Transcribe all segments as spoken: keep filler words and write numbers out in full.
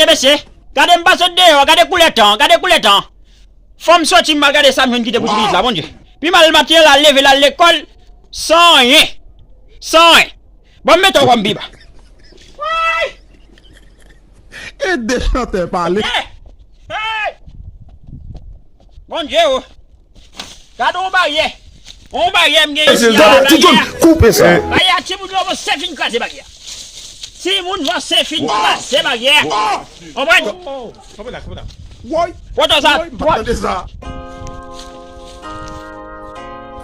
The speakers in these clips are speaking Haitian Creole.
Mesye, gade m pa sot deyò, gade koulè tan, gade koulè tan. Fò m soti m al gade sa m jwenn kite pou ti pitit la, Bondye. Pi mal maten an, l al leve, l al lekòl, san anyen. San anyen. Bon, m mete w kòm pi ba. Woy! Ede chantè pale. Hey! Hey! Bondye o. Gade yon baryè. Yon baryè m gen isi a, baryè a. Koupe sa. Baryè a, timoun yo, se fin kraze baryè a. Timoun yo, se fin kraze baryè a. Konprann? Woy! Foto sa. Woy! M pa tande sa.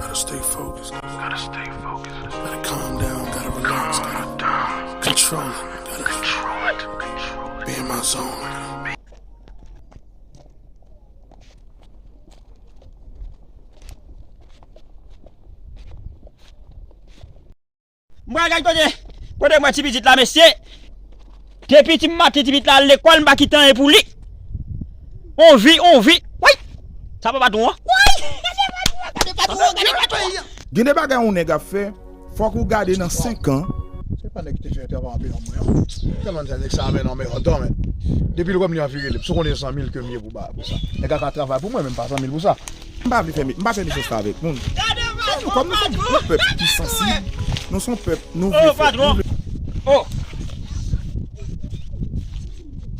Gotta stay focused. Gotta stay focused. Gotta calm down. Gotta relax. Gotta control it. Gotta control it. Be in my zone. M pral gade kote, kote m wè ti pitit la, mesye. Depi ti maten ti pitit la al lekòl, m pa kite anyen pou li. On vi, on vi. Woy! Sa pa patwon an. Woy! Gade patwon an, gade patwon an. Gen de bagay yon nèg ap fè, fòk ou gade nan senk an. Se pa nèg ki te fè travay anpil an mwen an. Tèlman nèg sa amenn an mè andan men. Depi l wè m li anvi rele m. Si w konnen san mil ke m ye pou ba pou sa. Nèg la ka travay pou mwen men m pa san mil pou sa. M pa vle fè m pa fè mechanste avèk moun. Gade Kòm nou se yon pèp ki sansib, nou se yon pèp nou Oh vle fè. patwon. Oh.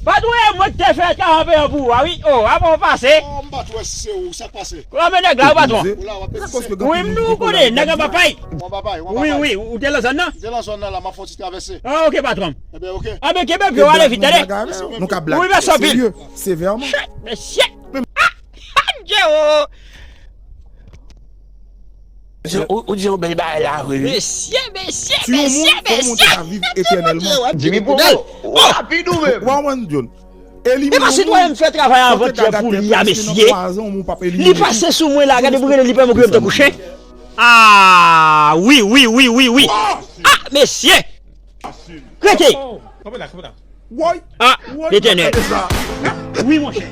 Patwon e mwen ki te fè travay an pou ou a wi. Oh, avan w pase. Oh, m pa t wè si se ou, sa k pase? Kòman nèg la ou patwon? Ou la w ap Akoz egzise. ke Wi, m nou konnen nèg an pa pay. Ou an babay, ou an Wi, babay. Wi, ou te nan zòn nan? M te nan zòn nan la, m ap fè yon ti travèse. Ah, ok patwon. Ebyen, oke. Anben kenbe pye w ale vit, tande. Nou ka blage. Wi, men sa pil. Serye, sevèman. Mesye. Adje o. Ou ou di yon bèl bagay la vre wi. Mesye, mesye, Si yon moun mesye, fò monte mesye. ka viv etènèlman. Jimmy Popo, ou rapid ou menm. Wa wan John. E pa sitwayen m fè travay avantye pou li a mesye. Li pase sou mwen la, gade pou gade li pa mwen kouche. Ah, wi, wi, wi, wi, wi. Ah, mesye. Rete. Woy! Ah, Letènèl. Wi, monchè.